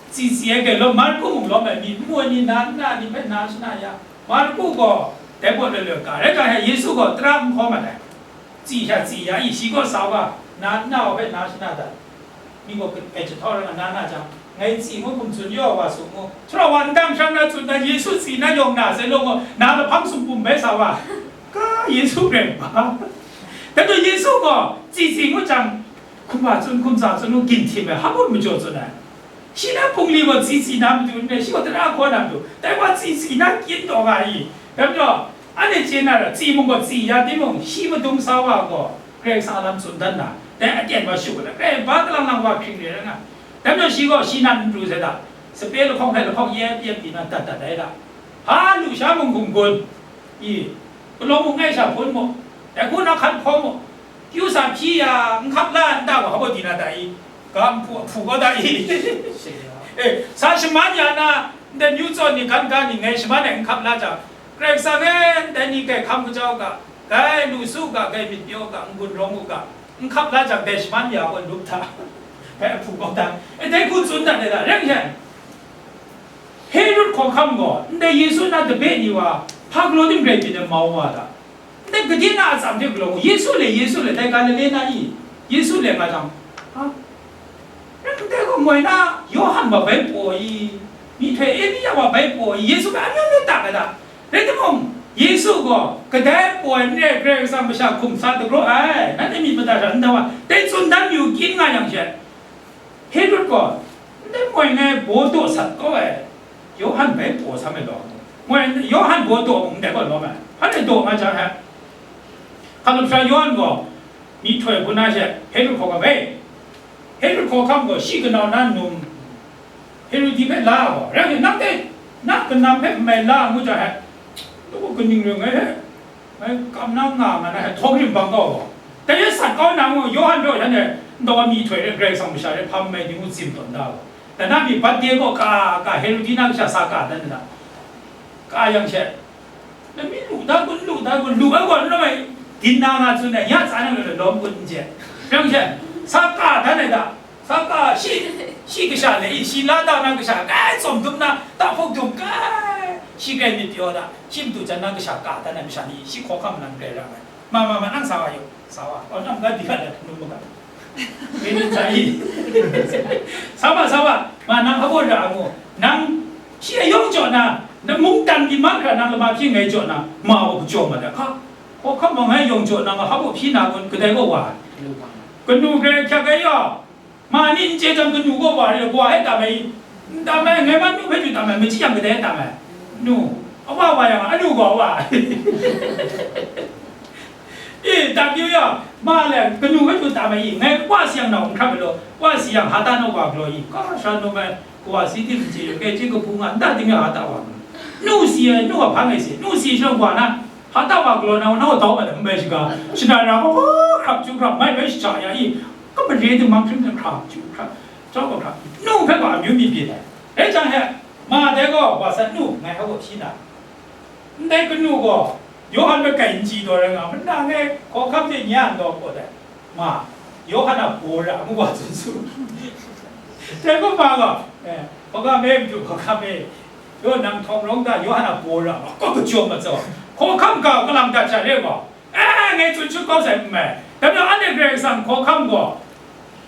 tsi tsi ai grai lawm, Marku mung lawm ai, myit n mu ai ni, na nna ni hpe na shana ya. Marku gaw dai baw loi loi ga, rai ga, Yesu gaw tara n hkaw mat ai. Tsi sha tsi ya i, shi gaw sa wa, na nna wa hpe na shana dat. Mi gaw grai jahtau rai nga na na jang, ngai tsi ngu hkum tsun yaw wa su ngu. Sara wa ndang shang na tsun na, Yesu tsi na yawng na sai law gaw, na lahpang sumpu bai sa wa. Ka Yesu rai ma. Dai gaw Yesu gaw tsi tsi ngu jang, hkum hpa tsun, hkum tsa tsun ngu gin htim ai, hpa majaw tsun ai. Shi na hpung li gaw tsi tsi na matu n rai, shi gaw tara hkaw na matu, dai wa tsi tsi na gyin taw nga i. Dai majaw, anhte chye na ra, tsi mung gaw tsi ya timung, shi madung sa wa gaw, Karai Kasang a lam tsun dan na, dai aten wa shu na, Karai ba kalang lang wa hkring re ra nga. Dai majaw shi gaw shi nan n pru sai da, sape lahkawng hpe lahkawng yep yep pyi na dat dat ai da. Ha lu sha mung hkum gun, i, palawng mung ngai sha hpun mu, dai hku na hkan hkaw mu, kyu sa hpyi ya, n hkap la nta gaw, hpa di na da i? Ga nhpu, hpu kau da i? Eh, sa shaman ya na, ndai myu tsawn ni, gan ga ni ngai shaman ai n hkap la jang, Karai Kasang e, ndai ni kai hkam kajau ga, kai lu su ga, kai myit pyaw ga, n-gun rawng u ga, n hkap la jang, dai shaman ya gaw lup hta, dai hpu kau da. Eh, dai hku tsun dat ai da, rai n rai? Herod hkawhkam gaw, ndai Yesu na dabe ni wa, hpa galaw tim grai byin ai mau wa da? Ndai gade na atsam hte galaw mu, Yesu le, Yesu le, dai Galile na i, Yesu le nga jang, ha? Ndai gaw moi na Yawhan wa bai paw i, myihtoi Elia wa bai paw i, Yesu hpe amyu myu tak ai da. Rai timung, Yesu gaw kadai paw ai n rai, Karai Kasang masha hkum sa dagraw ai, nanhte myit mada hta n dau ai, dai tsun dan yu kyin nga yang she, Herod gaw, ndai moi ngai baw daw sat kau ai, Yawhan bai paw sam ai law, moi Yawhan baw daw mung ndai gaw lawm ai, hpa rai daw nga jang ai, hkalup sara Yawhan gaw myihtoi hpun na she Herod hkawhkam e, Herod hkawhkam gaw shi kanau na num Herodi hpe la ai gaw, rai nang dai, na kanam hpe n mai la ngu jang ai, kaning rai ngai he, ngai kam na nga nga na he, htawng rim bang kau gaw, dai sat kau na ngu, Yawhan hpe shanhte, ntawa myihtoi re, Karai Kasang masha re, hpa n mai ni ngu tsim tawn da gaw, dai na mi bat de gaw ka, ka, Herodi na kasha sa ka dan na, ka yang she, na mi lu da kun, lu da kun, lu ai gaw, n rawng ai, din na nga tsun ai, ya tsa na lawm kun n je, yang she, sa ka dan ai da, sa ka, shi, shi kasha le, shi la da na kasha, kai tsawm dum na, ta hpuk dum, kai, shi kai myit pyaw da, shi matu jan na kasha ka dan ai masha ni, shi hkawhkam nan rai ra ai. Ma, ma, ma, nang sa wa yu, sa wa, aw, nang ga di ga da, nu ma ga. Ngai ni sa i. Sa wa, sa wa, ma, nang hpa baw ra ngu, nang, shi a yawng jaw na, nang mungdan di ma hkra, nang lama hpyi ngai jaw na, ma wa kajawng ma da, hka, hkawhkam ma ngai yawng jaw na, nga hpa baw hpyi na kun, kadai gaw wa. Kanu grai hkyak ai yaw, ma ni n chye jang kanu gaw wa re, wa e tam ai, n tam ai, ngai ma nu hpe du tam ai, machyi yang kadai tam ai. Nu, a wa wa yang, anu gaw wa. E, tam yu yang, ma le, kanu hpe du tam ai, ngai wa si yang nau n hkrap ai law, wa si yang, ha ta naw wa galaw i, ka sha nu mai, wa si tim n chye yu, kai chye kabu nga, n ta tim yang ha ta wa galaw. Nu si ai, nu a hpa ngai si, nu si shalawng wa na, ha ta wa galaw na, na wa dau ma le, n bai shiga, shana ra gaw, hkrap chyu hkrap, mai bai shaja ya i, Ka mare dingmang hkring hkring hkra, hkra, jau hkra, nu hpe gaw amyu myit byin ai. Rai jang he, ma dai gaw, wa san nu, ngai hpa baw hpyi na. Ndai kanu gaw, Yawhan hpe kai n chye taw rai nga, mada ngai hkawhkam hte nya n taw hpaw dai. Ma, Yawhan a baw ra, ngu wa tsun su. Dai gaw ma gaw, eh, hkawhkam e, madu hkawhkam e, yaw nang htawng rawng da, Yawhan a baw ra, ma, gaw kajawng matsaw, hkawhkam ga kalang dat sha re gaw, Eh, ngai tsun shu kau sai n mai. Dai majaw anhte Karai Kasang hkawhkam gaw,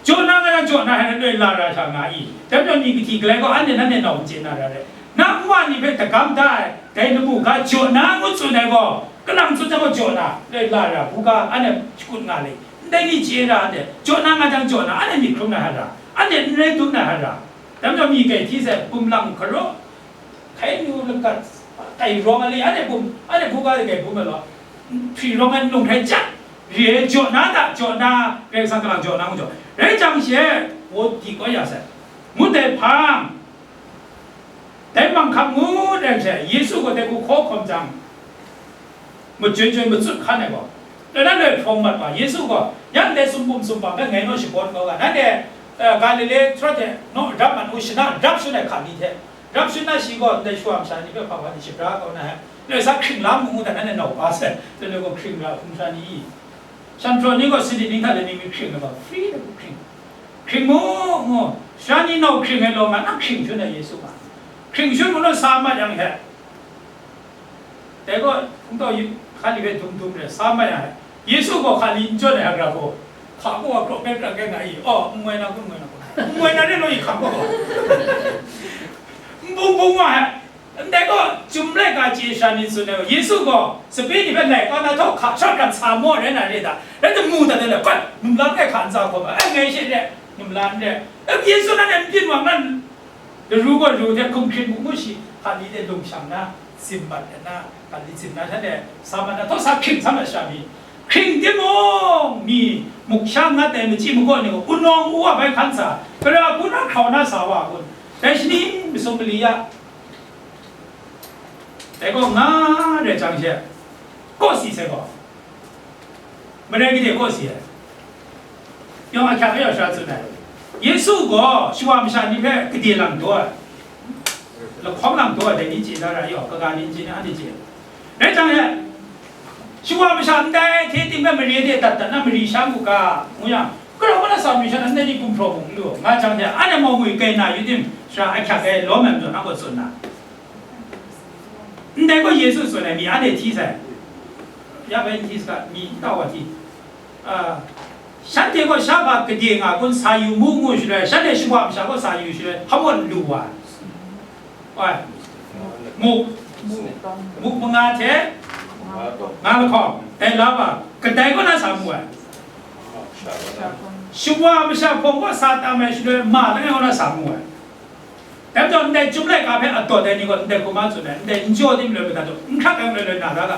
jaw na nga yang jaw na, hai na loi la ra sha nga i? Dai majaw ni kahti galai gaw anhte nanhte nau n chye na ra re. Na nwa ni hpe dagam da ai, dai lamu ga jaw na ngu tsun ai gaw, kalang tsun jang gaw jaw na, loi la ra, buga anhte shakut nga le. Ndai ni chye ra anhte, jaw na nga jang jaw na, anhte myit hkrum na hta ra. Anhte n rai dum na hara, dam jawng mi kai hti sai, bum lang hkaraw, hkai nu lagat, kai rawng ai le, anhte bum, anhte buga de kai bum ai law, hpri rawng ai nlung hkrai jat, re ai jaw na da, jaw na, Karai Kasang kalang jaw na ngu jaw, rai jang she, wo di kau ya sai, ngut ai hpang, dai manghkang ngut ai she, Yesu gaw dai hku hkaw hkawm jang, majun jun matsut hkan ai gaw, loi na loi hprawng mat wa, Yesu gaw, yang dai sumpum sumpam hpe ngai naw shabawn kau ga, nanhte, eh, Galile htaw hte naw rap mat u, shana rap shun ai hka ni hte, rap shun na shi gaw, ndai shawa masha ni hpe hpa wa ni shabra kau na ai, loi sa hkring la mu ngu dan, nanhte nau pa sai, loi loi gaw hkring ra hkrum sha ni i? Shan hpraw ni gaw sini ning hta le ning mi hkring ai gaw, free de hkring. Hkring mu, mu, sha ni nau hkring ai law, nga na hkring shun ai Yesu ma. Hkring shun mu naw sa mat yang he, dai gaw, hkungtau yu, hka li hpe dum dum re, sa mat ya ai. Yesu gaw hka li n jawn ai hkra gaw, hka gaw a krawk pen krak keng nga i, aw, n ngoi na kun, n ngoi na kun, n ngoi na re law i hka gaw. N bung bung wa ai. Ndai gaw, Chyum laika chye sha ni tsun ai gaw, Yesu gaw, sape ni hpe laika na htawk hka shawt gat sa maw rai na re ta? Rai tim mu dat ai le, bai, numla n rai hka n za hkawm ai, ai, ngai she re, numla n re. E, Yesu nan e n byin wa, nan, Laru gaw ru hte hkum hkrit mu mu shi, hka ni de lung shang na, zim mat na, hka ni zim na hta de, sa mat na, htaw sa hkring sa mat sha mi, hkring timung, mi muk sha ngat ai machyi makaw ni gaw, wunawng u wa bai hkan sa, gara hku na hkrau na sa wa kun, dai shani masum mali ya, dai gaw nga re jang she, kaw si sai gaw, Marai gade kaw si ai. Yawng ahkyak e yaw sha tsun ai. Yesu gaw shawa masha ni hpe gade lang daw ai, lahkawng lang daw ai, dai ni chye da ra yaw, kaga ni chye na, anhte chye. Rai jang e, shawa masha ndai hte ting hpe mare de dat dat na mari sha mu ga, ngu yang, grau na sa mari sha na, ndai ni gumhpraw bung n lu, nga jang hte, anhte mau ngwi kai na yu tim, sha ahkyak e lawm ai majaw, na gaw tsun na. Ndai gaw Yesu tsun ai mi anhte hti sai, ya bai n hti saga, mi n tau wa hti. A, shanhte gaw sha hpa gade nga kun sa yu mu ngu shaloi, shanhte shawa masha gaw sa yu shaloi, hpa mawn lu wa ai. Oi, muk, muk manga hte nga lahkawng, dai la wa, kadai kaw na sa mu ai. Shawa masha hpawng gaw sa tam ai shaloi, ma langai kaw na sa mu ai. Dai majaw, ndai Chyum laika hpe adawt ai ni gaw ndai hkrum a tsun ai, ndai n jaw tim loi madat jaw, n hkrak ai loi loi na ra ga.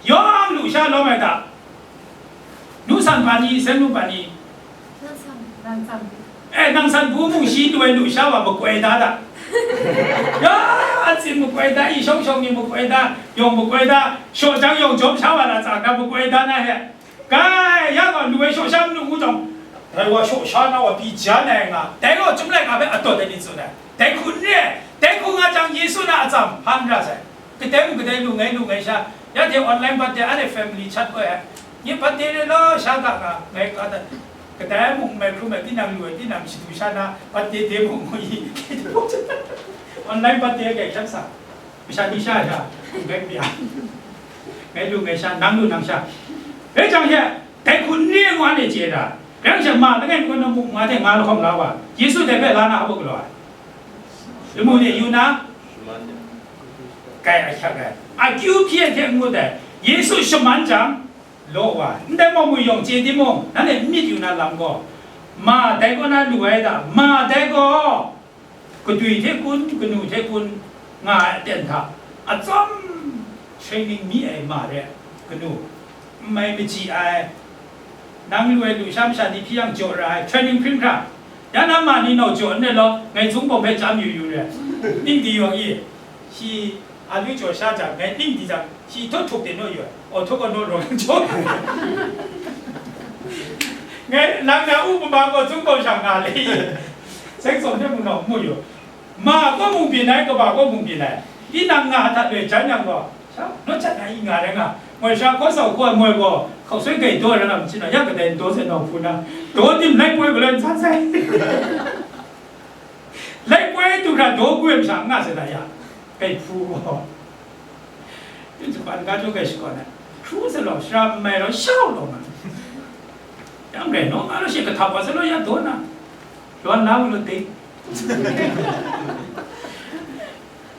Yawng lusha lawm ai hta, nu san hpa ni, seng nu hpa ni, nang san, nang san. E, nang san bu mung shi lu ai lusha wa makoi da da. Ya, a tsin makoi da, i shawng shawng ni makoi da, yawng makoi da, shaw jang yawng jawm sha wa na tsang da makoi da na he. Kai, ya gaw, lu ai shaw sha manu ngu jang, dai wa shaw sha na wa pyi jan ai nga, dai gaw Chyum laika hpe adawt ai ni tsun ai. Dai hku n re, dai hku nga jang, Yesu na atsam hpa n ra sai. Kadai mung kadai lu ngai lu ngai sha, ya hte online birthday, anhte family chat gaw ai. Nye birthday re law, sha ga nga, ngai ka dat. Kadai mung n mai hkrum ai, tinang lu ai, tinang shadu sha na, birthday day mung ngu i. Online birthday ai kai hkyen sa. Masha ni sha sha, ngai pya. Ngai lu ngai sha, nang lu nang sha. Rai jang she, dai hku n re ngu anhte chye da. Rai jang she, ma langai ngu na muk nga hte nga lahkawng la wa, Yesu dai hpe la na hpa galaw ai. Lamu de yu na, kai ahkyak ai. Akyu hpyi ai hte n ngut ai. Yesu shaman jang, law wa ai. Ndai mau ngwi yawng chye timung, nanhte n myit yu na lam gaw, ma dai kaw na lu ai da, ma dai gaw, Kadwi hte kun, kanu hte kun nga ai aten hta, atsawm training mi ai ma re, kanu, n mai machyi ai, nang lu ai lusha masha ni hpyi yang jaw ra ai, training hpring hkra, ya na ma ni nau jaw n rai law, ngai zungbawng hpe chyam yu yu re, ning di yawng i, shi a lu jaw sha jang, ngai ning di jang, shi htaw htuk de naw yu ai, aw htaw gaw naw rawng jaw. Ngai lang na u pama gaw zungbawng shang nga le i, seng tsawm hte mung nau n mu yu. Ma kaw mung byin ai, kaba kaw mung byin ai. Tinang nga hta loi jan yang gaw, sha, naw cat na i nga rai nga. Moi sha hkaw sau hkaw moi gaw, hkau soi gai daw ai ram chyin na, ya kadai n daw sai nau hpu na, daw tim lai poi galoi n san sai. Lai poi du hkra daw kwi ai masha n nga sai da ya, gai hpu gaw. Yin Japan ga jaw gai shakawn ai. Hkru sa law, shara n mai law, shau law nga. Yang rai naw nga law, shi kahtap wa sa law, ya daw na. Law na mu law ding.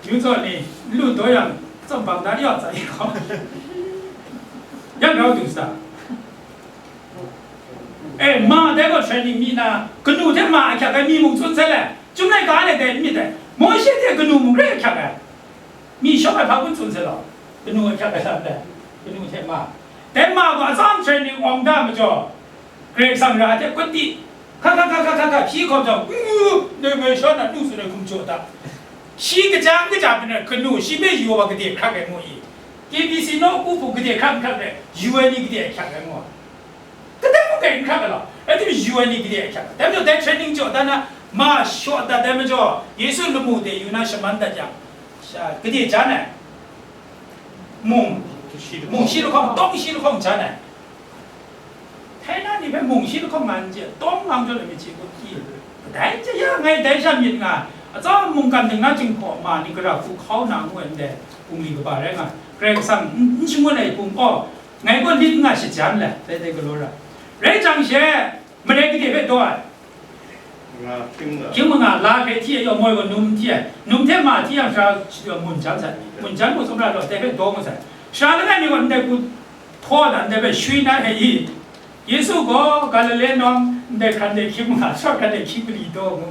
Yu zaw ni, n lu daw yang, tsawm bang da ya tsa i gaw. Yang rau du sa. E, ma dai Dai gaw training mi na, kanu hte ma ahkyak ai mi mung tsun sai le, Chyum laika e dai n myit dai, Mawshe hte kanu mung rai ahkyak ai. Mi shawng ai hpa kun tsun sai law, kanu ahkyak ai lam dai, kanu hte ma. Dai ma gaw atsam training awng da majaw, Karai Kasang ra hte kut di, hka hka hka hka hka hka hpyi hkawm jang, u, ndai ngai sha na nu tsun ai hkum jaw da. Shi kaja n kaja hpe nan, kanu shi hpe yu ai wa gade hkrak ai mu i? K B C nawku hpu gade hkrak n hkrak rai, yu ai ni gade hkrak ai mu? Kadai mung dai n hkrak ai law, rai timung yu ai ni gade hkrak ai. Dai majaw dai training jaw dan na, ma shaw dat dai majaw, Yesu lamu de yu na shaman dat yang, sha, gade jan ai? Mung, mung shi lahkawng, tawng shi lahkawng jan ai. Htaina ni hpe mung shi lahkawng nga n chye, tawng nga n jaw ai myit chye hku hti. Kadai chye ya, ngai dai sha myit nga, atsawm mungkan ning na Jinghpaw ma ni gara hku hkau na ngu ai ndai bungli kaba rai nga, Karai Kasang n, n shangun ai hpung, aw, ngai gaw lit nga shajan le, dai dai galaw ra. Rai jang she, marai gade hpe daw ai. Nga hkying nga. Hkying manga la hkrai hti ai, yawng moi gaw num hti ai. Num hte ma hti yang, sara shadawn mun jan sai. Mun jan gaw, tsawmra law, dai hpe daw nga sai. Sara langai mi gaw ndai hku htaw na, ndai hpe shwi na hpe i, Yesu gaw Galile nawng ndai hkran de hkying manga, sara hkran de hkying mali daw ngu.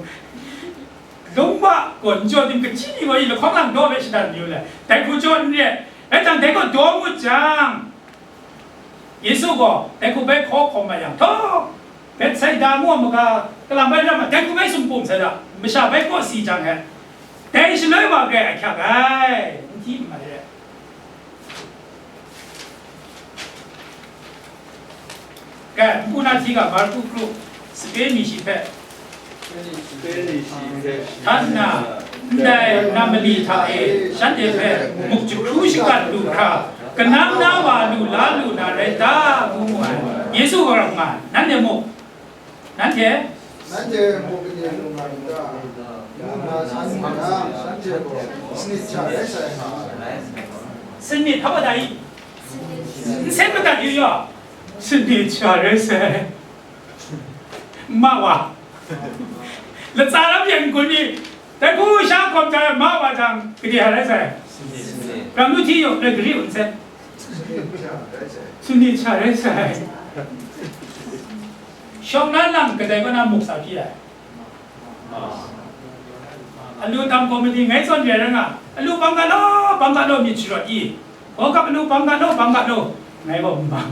Lung wa gaw n jaw tim, kachyi ni gaw i lahkawng lang daw hpe shadan mayu le, dai hku jaw n re. Rai jang, dai gaw daw ngut jang, Yesu gaw dai hku bai hkaw hkawm mat yang, htaw, Betsaida ngu ai maga, kalam bai ram ai, dai hku bai sumpu sai da, masha bai kawsi jang he, dai shaloi wa grai ahkyak ai, n hti n mai re. Kai, npu na hti ga, Marku kru, sape ni shi hpe, htan nna, ndai nam mali hta e shanhte hpe muk jahkru shakat lu hkra, kanang na wa lu la lu na rai ta, ngu mu ai. Yesu gaw rap nga ai, nanhte muk, nanhte, nanhte muk gade lu nga myit ta? Ngu nna san mu yang, shanhte gaw, Sanit hta rai sai nga ai. Sanit hta wa da i? Nsen madat yu yaw, Sanit hta rai sai. Ma wa. Latsa lam yan kun ni, dai hku sha hkawm jang ma wa jang, gade hta rai sai? Ram lu hti yaw, rai gari un sai. Sanit hta rai sai. Shawng na lam kadai kaw na muk sa hpyi ai? Alu tam komiti ngai zawn re ai rai nga, alu bang ga law, bang ga law myit sharawt i? Hkawhkap alu bang ga law, bang ga law, ngai gaw n bang.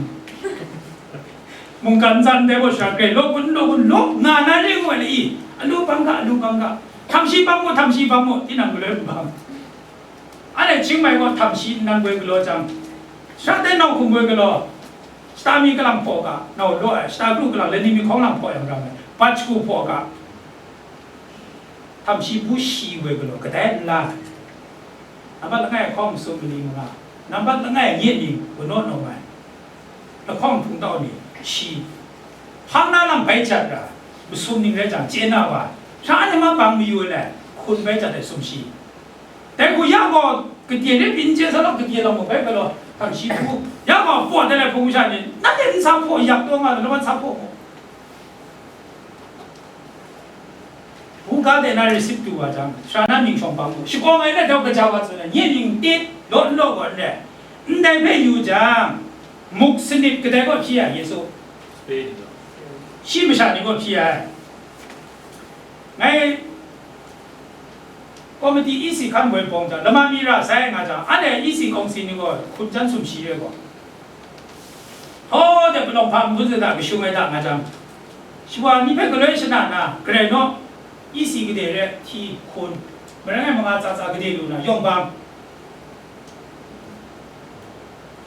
Mungkan ntsa ndai gaw sha grai law kun, law kun, law nga na re ngu ai le i? Alu bang ga, alu bang ga. Htam shi bang mu, htam shi bang mu, tinang galoi n bang. Anhte Chiang Mai gaw htam shi nnan goi galaw jang, sha dai nau hkum goi galaw, shata mi kalang hpaw ga, nau law ai, shata kru kalang, lani mi hkawng lang hpaw yang ram ai, bat shagu hpaw ga, htam shi bu shi goi galaw, kadai nla, nambat langai hkawng masum mali manga, nambat langai nye ning, ganaw naw ai. Lahkawng hpung tau ni shi, hpang na lam bai jat ra, masum ning rai jang, chye na wa, hpra ni ma bang mayu ai, hkun bai jat ai sumshi. Dai hku ya gaw, gade rai pyi n chye sa law, gade lam gaw bai bai law, htam shi hku, ya gaw, paw dat ai hpung masha ni, nanhte n sa hpaw, yak taw nga law, lawan sa hpaw mu. Buga de na receipt du wa jang, sara na mying shawng bang mu. Shakawng ai na dau kaja wa tsun ai, nye mying tit, law n law gaw n re. Ndai hpe yu jang, muk sanit kadai kaw hpyi ai, Yesu? Shi masha ni kaw hpyi ai. Ngai komiti E C hkan woi pawng jang, lama mi ra sai nga jang, anhte E C kawngsi ni gaw hkun jan sumshi re gaw, htaw de palawng hpa n-gun zawn da kashung ai da nga jang, shawa ni hpe galoi shana na, Karai naw, E C gade re hti hkun, marai ngai manga tsa tsa gade lu na, yawng bang.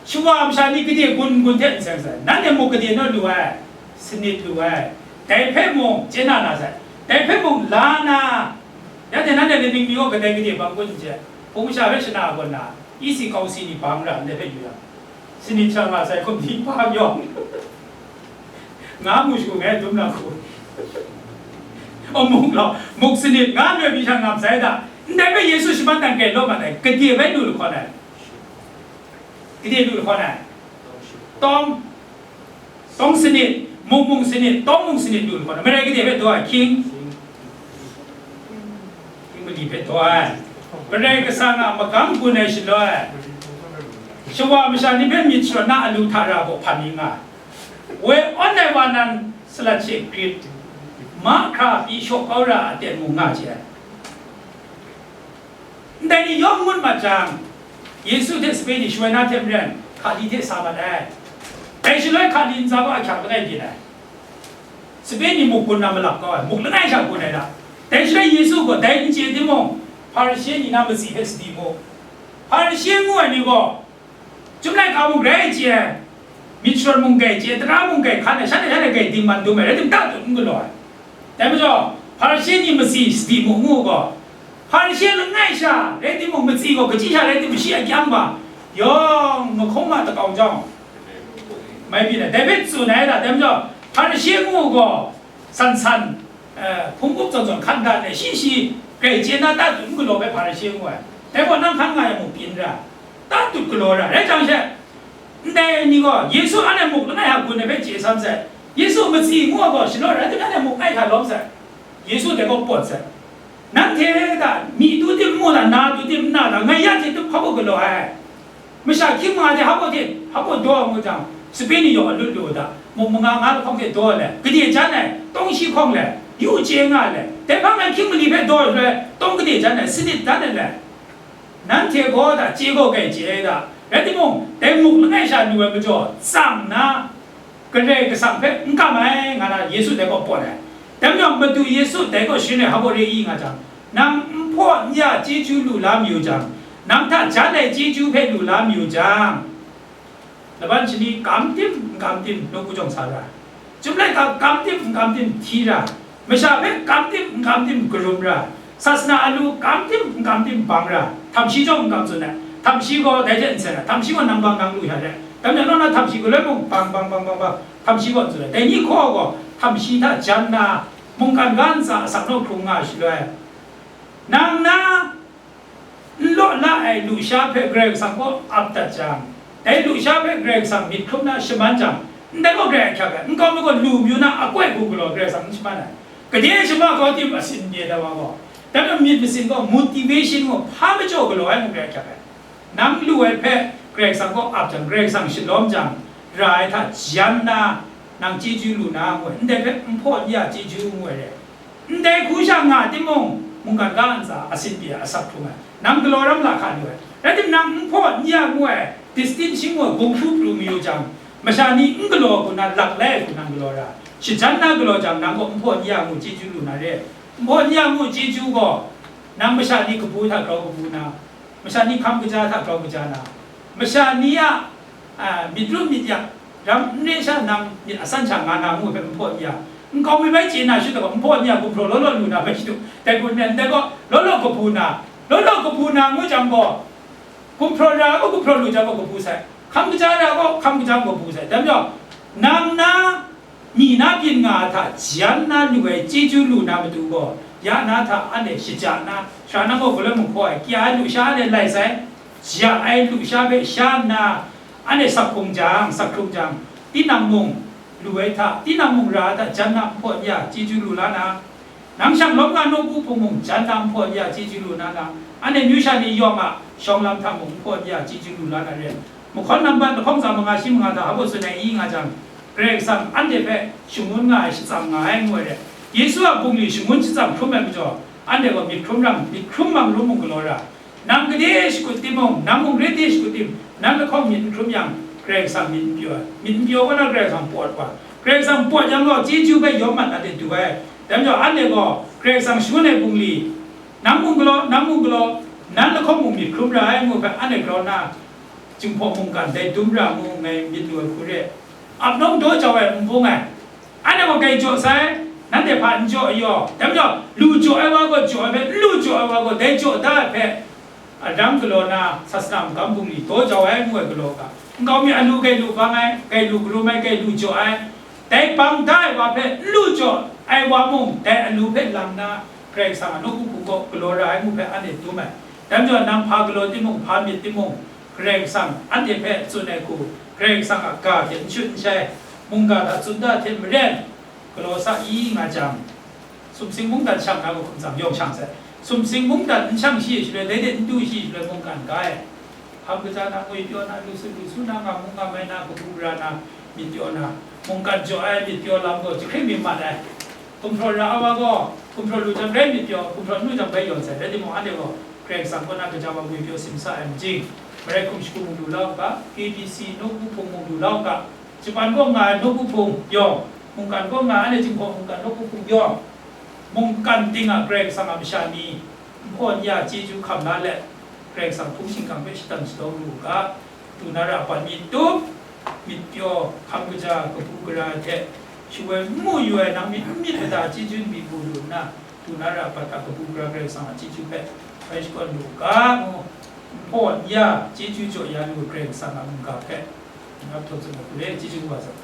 Shawa masha ni gade gun gun hte n seng sai, nanhte muk gade naw lu ai, sanit lu ai, dai hpe mung chye na na sai, dai hpe mung la na, ya de nanhte laining mi gaw kadai gade bang kun n chye, hpung masha hpe shana gawn na, E C kawngsi ni bang ra ndai hpe yu yang, sanit sha nga sai hkum di hpa yawng. Nga mu shu ngai dum na hku. O muk law, muk sanit nga noi mi sha ngam sai da. Ndai hpe Yesu shaman dan grai law mat ai, gade bai lu lahkawn ai. Gade lu lahkawn ai. Tawng, tawng sanit, muk mung sanit, tawng mung sanit lu lahkawn ai. Marai gade hpe daw ai, hkying. Hkying mali hpe daw ai. Karai Kasang a magam gun ai shaloi, shawa masha ni hpe myit sharawt na alu hta ra baw hpan mi nga ai. Woi awn ai wa nan Salat she grit, mahkra pyi shaw kau ra a ten mung nga hte. Ndai ni yawng ngut mat jang, Yesu hte sape ni shawoi na hte maren, hkali hte sa mat ai. Dai shaloi hkali ntsa gaw ahkyak langai byin ai. Sape ni muk gun na malap kau ai, muk langai sha gun ai da. Dai shaloi Yesu gaw dai n chye timung, Hparishe ni na matsi hpe sadi mu. Hparishe ngu ai ni gaw, Chyum laika mung grai chye ai, myit sharawn mung grai chye ai, tara mung grai hkan ai, shanhte shanhte grai dingman dum ai, rai timung, tatut n galaw ai. Dai majaw, Hparishe ni matsi sadi mu ngu gaw, Hparishe langai sha rai timung, matsi gaw kachyi sha rai timung, shi a kyang ba, yawng mahkung ma takau jawng, mai byin ai. Dai hpe tsun ai da, dai majaw, Hparishe ngu gaw, san san, eh, hpung up zawn zawn hkan dan ai, shi shi grai chye na, tatut n galaw ai Hparishe ngu ai. Dai gaw nang hkan nga yang muk byin ra, tatut galaw ra, rai jang she, ndai ni gaw Yesu anhte muk langai hta gun ai hpe chye sam sai, Yesu matsi ngu ai gaw shalaw rai timung, anhte muk langai hta lawm sai, Yesu dai gaw pawt sai. Nanhte hta mi tu tim n mu la, na tu tim n na la, ngai ya hte tup hpa gaw galaw ai. Masha hkying manga hte hpa gaw hte, hpa gaw daw ngu jang, sape ni yawng alut lu u da, muk manga nga lahkawng hte daw ai le, gade jan ai, tawng shi hkawng le, yu chye nga ai le, dai hpang e hkying mali hpe daw ai shaloi, tawng gade jan ai, sanit dan ai le, nanhte gaw da, chye gaw grai chye ai da, rai timung, dai muk langai sha lu ai majaw, tsang na, Karai Kasang hpe n kam ai, nga na Yesu dai gaw pawt ai. Dai majaw, Madu Yesu dai gaw sharin ai hpa gaw re i nga jang, nang n hpaw n ya chyeju lu la mayu jang, nang hta jan ai chyeju hpe lu la mayu jang, laban shani kam tim n kam tim nawku jawng sa ra, Chyum laika kam tim n kam tim hti ra, masha hpe kam tim n kam tim karum ra, sasana alu kam tim n kam tim bang ra, htam shi jawng n kam tsun ai, htam shi gaw dai hte n seng ai, htam shi gaw nang bang nang lu sha re, dai majaw naw na htam shi galoi mung bang bang bang bang bang, htam shi gaw n tsun ai, dai ni hkaw gaw htam shi hta jan na, mungkan ga ntsa asak naw hkrung nga ai shaloi, nang na n law la ai lusha hpe Karai Kasang gaw ap dat jang, dai lusha hpe Karai Kasang myit hkrum na shaman jang, ndai gaw grai ahkyak ai, nkau mi gaw lu mayu na akoi hku galaw Karai Kasang n shaman ai. Gade shama kau tim asin pye ai wa gaw, dai majaw myit masin gaw motivation gaw hpa majaw galaw ai mung grai ahkyak ai. Nang lu ai hpe Karai Kasang gaw ap jang, Karai Kasang shalawm jang, ra ai hta jan na, nang chyeju lu na ngu ai, ndai hpe n hpaw n ya chyeju ngu ai re. Ndai hku sha nga timung, mungkan ga ntsa asin pye asak hkrung ai, nang galaw ram la hka lu ai. Rai timung, nang n hpaw n ya ngu ai distinction ngu ai gumhpraw pru mayu jang, masha ni n galaw hku na lak lai ai hku nang galaw ra, shajan na galaw jang, nang gaw n hpaw n ya ngu chyeju lu na re. N hpaw n ya ngu chyeju gaw, nang masha ni kabu hta grau kabu na, masha ni hkam kaja hta grau kaja na, masha ni a, a, myit ru myit yak, ram n re sha nang myit asan sha nga na ngu hpe n hpaw n ya, nkau mi bai chye na shut ai gaw, n hpaw n ya, gumhpraw law law lu na bai shut, dai hku n rai, ndai gaw, law law kabu na, law law kabu na ngu jang gaw, gumhpraw ra ai gaw, gumhpraw lu jang gaw kabu sai, hkam kaja ra ai gaw, hkam kaja gaw kabu sai, dai majaw, nang na, mi na byin nga ai hta jan na lu ai chyeju lu na matu gaw, ya na hta anhte shaja na, sara nang gaw galoi mung hkaw ai, kya ai lusha anhte lai sai, ya ai lusha hpe sha nna, anhte sak hkrung jang, sak hkrung jang, tinang mung lu ai hta, tinang mung ra ai hta jan na n hpaw n ya chyeju lu la na, nang shang lawm nga nawku hpung mung jan na n hpaw n ya chyeju lu na na, anhte myu sha ni yawng a shawng lam hta mung n hpaw n ya chyeju lu la na re. Mahkawn nambat lahkawng tsa manga shi manga hta hpa gaw tsun ai i nga jang, Karai Kasang anhte hpe shangun nga ai, shatsam nga ai ngu ai re. Yesu a bungli shangun shatsam hkrum ai majaw, anhte gaw myit hkrum rang, myit hkrum mang ru mung galaw ra. Nang gade shakut timung, nang mung rai de shakut tim, nang lahkawng myit n hkrum yang, Karai Kasang myit n pyaw ai. Myit n pyaw gaw na Karai Kasang pawt wa. Karai Kasang pawt yang gaw, chyeju hpe yawm mat na de du ai. Dai majaw, anhte gaw Karai Kasang shangun ai bungli, nang mung galaw, nang mung galaw, nang lahkawng mung myit hkrum ra ai ngu hpe anhte grau nna, Jinghpaw mungkan dai dum ra mu ngai myit lu ai hku re. Ap nawng daw jau ai n bung ai. Anhte gaw grai jaw sai, nanhte hpa n jaw yaw. Dai majaw, lu jaw ai wa gaw jaw ai hpe, n lu jaw ai wa gaw dai jaw da ai hpe, a dang galaw na, sasana magam bungli daw jau ai ngu ai galaw ga, nkau mi alu grai lu bang ai, grai lu karum ai, grai lu jaw ai, dai bang da ai wa hpe n lu jaw ai wa mung, dai alu hpe lang na, Karai Kasang a nawku hpung gaw galaw ra ai ngu hpe anhte dum ai. Dai majaw, nang hpa galaw timung, hpa myit timung, Karai Kasang anhte hpe tsun ai hku, Karai Kasang a ga hte n shut n shai, mungga hta tsun da hte maren, galaw sa i nga jang, sumsing mungdan shang na gaw hkum tsang yawng shang sai. Sumsing mungdan n shang shi shaloi, dai de n du shi shaloi, mungkan ga ai. Hkam kaja na, ngwi pyaw na, lu su lu su na, nga mu nga mai na, kabu gara na, myit pyaw na, mungkan jaw ai myit pyaw lam gaw jahkring mi mat ai. Gumhpraw ra ai wa gaw, gumhpraw lu jang rai myit pyaw, gumhpraw n lu jang bai yawn sai, rai timung, anhte gaw Karai Kasang kaw na kaja wa ngwi pyaw simsa ai majing, marai hkum shagu mung lu la u ga, K B C nawku hpung mung lu la u ga, Japan kaw nga ai nawku hpung yawng, mungkan kaw nga ai, anhte Jinghpaw mungkan nawku hpung yawng, mungkan ting a Karai Kasang a masha ni, n hpaw n ya chyeju hkam la let, Karai Kasang hpung shingkang hpe shatan shadaw lu u ga, du na ra ai apan myit tup, myit pyaw, hkam kaja, kabu gara hte, shawoi n mu yu ai nang myit n myit mada chyeju n myit mu lu nna, du na ra ai apan a kabu gara Karai Kasang a chyeju hpe bai shakawn lu u ga, ngu n hpaw n ya chyeju jaw ya lu ai Karai Kasang a mungga hpe, n ap htaw tsun ai hku le, chyeju kaba zawn.